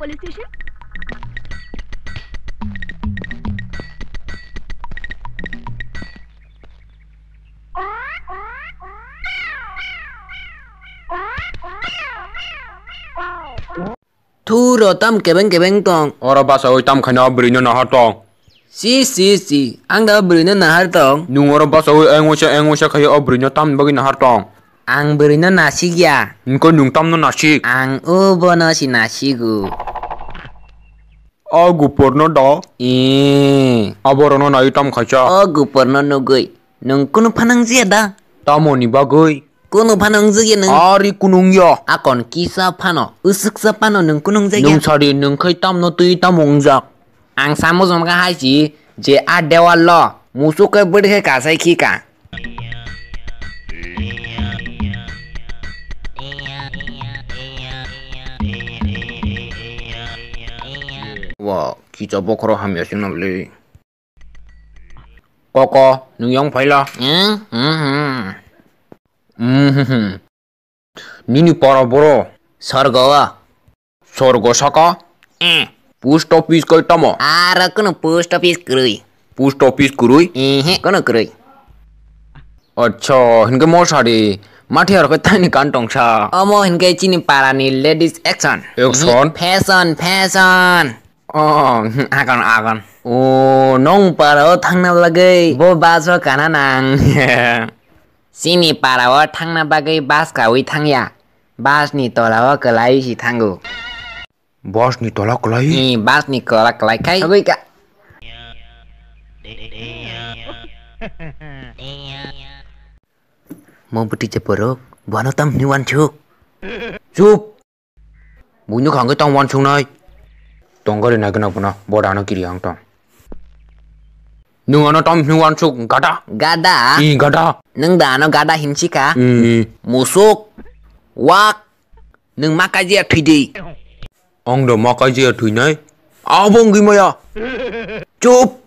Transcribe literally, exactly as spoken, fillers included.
Police station? Thuro tam kebeng kebeng tong. Oro basawi tam khaina o bwrwino nahar tong. Si, si, si, ang da o bwrwino nahar tong. Nwng oro basawi eng waisa, eng waisa khai o bwrwino tamni bagwi nahar tong. Ang bwrwino nasikya. Hwnkhe nwng tamno nasik? Ang o bono si nasigo. O guporno do? Ee. Aborokno naiwi tam khaisa? O guporno nugwi nwng kunu phanang jia da? Tamoni bagwi? Kunu phano wngjak ya nwng? Ari kunu wngya. Akon kisa phano, usuksa phano nwng kunu wngjak ya? Nwng sadi nwng khai tamno twi tamo wngjak? Ang samo jomka hai si je a dewal lo musuk khai bwdwi khai kasai khi ka. Wa, kisa bokhoro hamya singna bwle. Koko, nwng yang phaila? Hmm, hmm, hmm. Hmm, hmm, hmm. Nini para boro? Sorgo o. Sorgo saka? Eh. Post office kai tamo? Aro kono post office kwrwi. Post office kwrwi? Ehe, kono kwrwi. Acha, hinkhe mo sadi. Mathe aro kai tani kan tongsa. Omo hinkhe chini para ni ladies action. Action? Fashion, fashion. Oh, agon, agon. O, nong para o thangna bagwi bo bus o kana nang. Chini para o thangna bagwi bus kawi thangya. Bus ni tola o kwlai si thango. Bus ni tola kwlai? Ee, bus ni tola kwlai khai. Sagwi ka. Mo bwtwi je borok, bono tam hwnwi uansuk. Chup! Buino khangwi tamo uansuknai. Tongkari naikhe nokphano, bo dano kiri ang tong. Nwng ano tam hwnwi uansuk, gada? Gada? Ee, gada. Nwng da ano gada hinsi kha? Ee. Musuk, wak, nwng ma kaijaya thwidi. Ang da ma kaijaya thwinai? Abo wngwi maya. Chup!